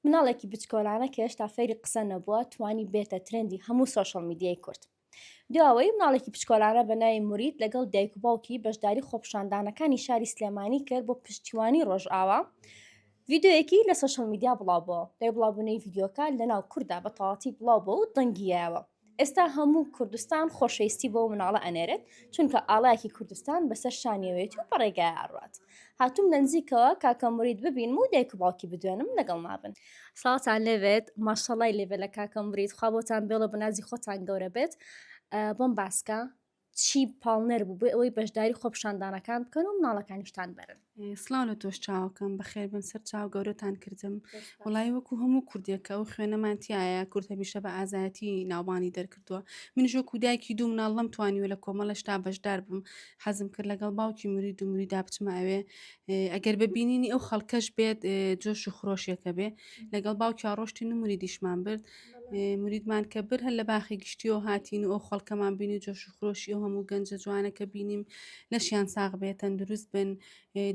مناڵێکی بچکۆلانە کە هێشتا فێری قسە نەبووە توانی بێتە trend ی هەموو social media ی کورد. دواوەی مناڵێکی بچکۆلانە بە ناوی مورید لەگەڵ دایک و باوکی بەشداری خۆپیشاندانەکانی شاری سلێمانی کرد بۆ پشتیوانی ڕۆژئاوا. ڤیدیۆیەکی لە social media بڵاو بۆ دوای بڵاوبوونەوەی ڤیدیۆکە لەناو کوردا بە تەواتی بڵاو بۆ و دەنگی یاوە. ئێستا هەموو کوردستان خۆشەویستی بۆ مناڵە ئەنێرێت چونکە ئاڵایەکی کوردستان بەسەر شانیەوەیەتی و بەڕێگای ئەڕوات هاتووم لە نزیکەوە کاکە مرید ببینم و دایک و باوکی بدوێنم لەگەڵ مابن. سڵاوتان لێبێت ماشەڵای لێبێت لە کاکە مرید خوا بۆتان بێڵێ بەنازی خۆتان گەورە بێت بۆم باسکە چی پاڵنەر بوو بۆ ئەوەی بەشداری خۆپیشاندانەکان بکەن و مناڵەکانیشتان بەرن؟ سڵاو لە تۆش چاوەکەم بەخێر بن سەر چاو گەورەتان کردم وڵی وەکو هەموو کوردێکە ئەو خوێنەمان تایە کورد هەمیشە بە ئازایەتی ناوبانی دەرکردووە من وەکو دایکی دوو مناڵ نەم توانیوە لە کۆمەڵە شتا بەشدار بم حەزم کرد لەگەڵ باوکی مرید و مریدا بچمە ئەوێ ئەگەر بە بینینی ئەو خەڵکەش بێت جۆش و خرۆشێکە بێ لەگەڵ باوکیا ڕۆشتین و مریدیشمان برد مریدمان کە بر هەر لە باخی گشتیەوە هاتین و ئەو خەڵکەمان بینی و جۆش و خرۆشی ئەو هەموو گەنجە جوانە کە بینیم لەشیان ساغ بێت تەندروست بن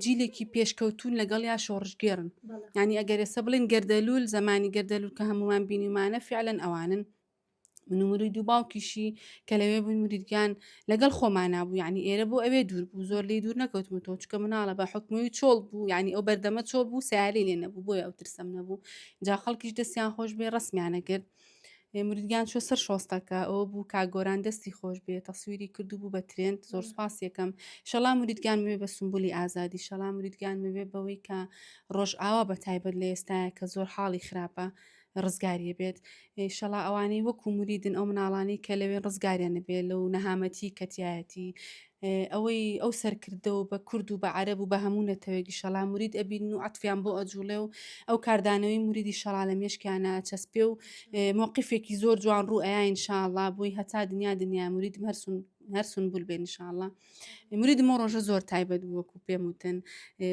جیلێکی پێشکەوتون لەگەڵ یا شۆڕشگێڕن ینی ئەگەر ئێستا بڵێن گەردەلول زمانی گەردەلول کە هەمومان بینیمانە فعلەن ئەوانن من و مرید و باوکیشی کە لەوێ بووین مریدگیان لەگەڵ خۆمانا بوو یعنی ئێرە بۆ ئەوێ دوور بوو زۆر لێی دوور نەکەوتم تۆ چکە مناڵە بە حکومی چۆڵ بوو یعنی ئەو بەردەمە چۆڵ بوو سیارەی لێ نەبوو بۆیە ئەو ترسەم نەبوو جا خەڵکیش دەستیان خۆش بێ ڕسمیانە کرد مریدگیان چۆ سەر شۆستەکە ئەوە بوو کاگۆران دەستی خۆش بێ تەسویری کردو بوو بە trend زۆر سپاس یەکەم شەڵا مریدگیان بێ بە سمبولی ئازادی شەڵا مریدگیان بێ بەوەی کە ڕۆژئاوا بە تایبەت لە ئێستاە کە زۆر حاڵی خراپە ڕزگاریە بێت ئیشەڵا ئەوانەی وەکو موریدن ئەو مناڵانەی کە لەوێن ڕزگاریان نەبێت لەو نەهامەتی کەتیایەتی ئەوەی ئەو سەرکردە و بە کورد و بە عەرەب و بە هەموو نەتەوەیەکی شەڵا مورید ئەبین و عەتفیان بۆ ئەجوڵێ و ئەو کاردانەوەی موریدی شەڵا لە مێشکیانە چەسپێ و مۆقیفێکی زۆر جوان ڕوو ئەیا ئینشاءاللە بۆی هەتا دنیا دنیا موریدم هەر سون هەر سونبول بێ ئینشاءاللە مریدم ئەو ڕۆژە زۆر تایبەت بوو وەکو پێم وتن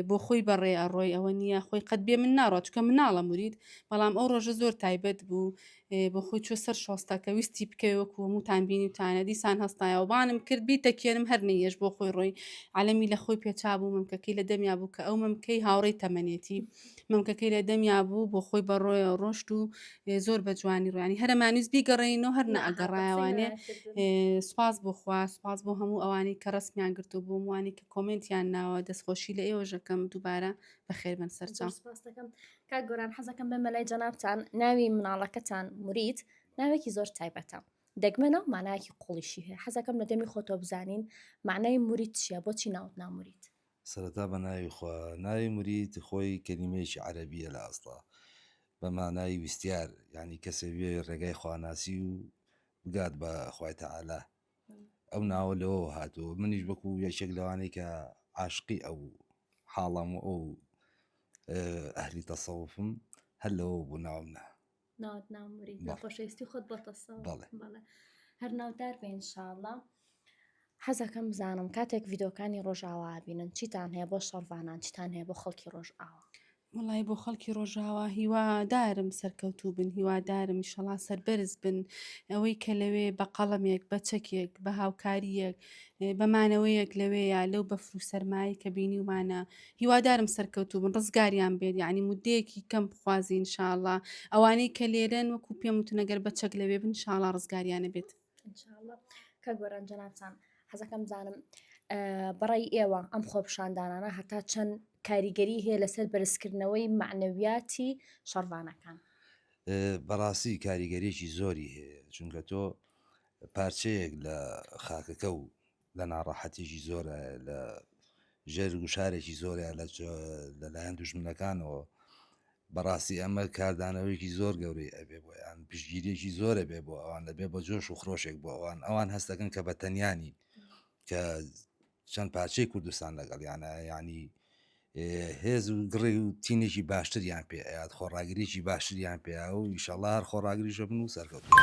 بۆ خۆی بەڕێ ئەڕۆی ئەوە نییە خۆی قەت بێ من ناڕۆ چکە مناڵە مرید بەڵام ئەو ڕۆژە زۆر تایبەت بوو بۆ خۆی چۆ سەر شۆستەکە ویستی بکەوێ وەکو هەمووتان بینی وتانە دیسان هەستایەوە بانم کرد بیتەکێنم هەر نەیەش بۆ خۆی ڕۆی عەلەمی لە خۆی پێچا بوو مەمکەکەی لە دەمیا بوو کە ئەو مەمکەی هاوڕێی تەمەنێتی مەمکەکەی لە دەمیا بوو بۆ خۆی بەڕۆیە ڕۆشت و زۆر بە جوانی ڕوانی هەرەمانویست بیگەڕێینەوە هەر نەئەگەڕایەوانێ سوپاس بۆ خوا سوپاس بۆ هەموو ئەوانەی کە ڕسمیان گرتو بۆ موانی کە کۆمنتیان ناوە دەستخۆشی لە ئێوەژەکەم دووبارە بەخێر بن سەرچاو سپاس دەکەم کاک گۆران حەزەکەم بێمە لای جەنابتان ناوی مناڵەکەتان مرید ناوێکی زۆر تایبەتە دەگمەنە و مانایەکی قوڵیشی هەیە حەزەکەم لە دەمی خۆتەوە بزانین معنای مرید چییە بۆچی ناوت نا مرید سەرەتا بە ناوی خوا. ناوی مورید خۆی کەلیمەیەکی عەرەبییە لە ئەسڵا بە مانای ویستیار یانی کەسێ بێ ڕێگای خواناسی و بگات بە خوای تەعالا ئەو ناوە لەوەوە هاتووە منیش وەکو یەکێک لەوانەی کە عاشقی ئەو حاڵەم و ئەو ئەهلی تەسەوفم هەر لەوە بوو ناوم نا. ناوت نا مورید لە خۆشەویستی خۆت بۆ تەسەوف بەڵێ بەڵێ هەر ناودار بێ ئینشاءاللە. حەزەکەم بزانم کاتێک ڤیدۆکانی ڕۆژئاوا ئەبینن چیتان هەیە بۆ شەڕڤانان چیتان هەیە بۆ خەڵکی ڕۆژئاوا؟ وەڵی بۆ خەڵکی ڕۆژاوا هیوادارم سەرکەوتوو بن هیوادارم ئیشەڵا سەربەرز بن ئەوەی کە لەوێ بە قەڵەمێک بە چەکێک بە هاوکارییەک بە مانەوەیەک لەوێیە لەو بەفر و سەرمایە کە بینیومانە هیوادارم سەرکەوتوو بن ڕزگاریان بێت یعنی مدەیەکی کەم بخوازی انشاءاللە ئەوانەی کە لێرەن وەکو پێم وتن ئەگەر بە چەک لەوێ بن انشاءاللە ڕزگاریانە بێت. انشاءاللە کاک گۆران جەنابتان حەزەکەم بزانم بەڕای ئێوە ئەم خۆپیشاندانانە هەتا چەند کاریگەری هەیە لەسەر بەرزکردنەوەی مەعنەویاتی شەڕڤانەکان؟ بەڕاستی کاریگەریەکی زۆری هەیە چونکە تۆ پارچەیەک لە خاکەکە و لە ناڕەحەتیەکی زۆرە لە ژێر گوشارێکی زۆرە لەلایەن دوژمنەکانەوە بەڕاستی ئەمە کاردانەوەیەکی زۆر گەورەی ئەبێ بۆیان پشتگیریەکی زۆرە بێ بۆ ئەوان دەبێ بە جۆش و خرۆشێک بۆ ئەوان ئەوان هەستەکەن کە بە تەنیانی کە چەند پارچەی کوردستان لەگەڵیانە ینی هێز و گڕی و تینێکی باشتریان پێ ئەیات خۆڕاگریی باشتریان پێ و ئیشەڵا هەر خۆڕاگریشە بن و سەرکەوتوو.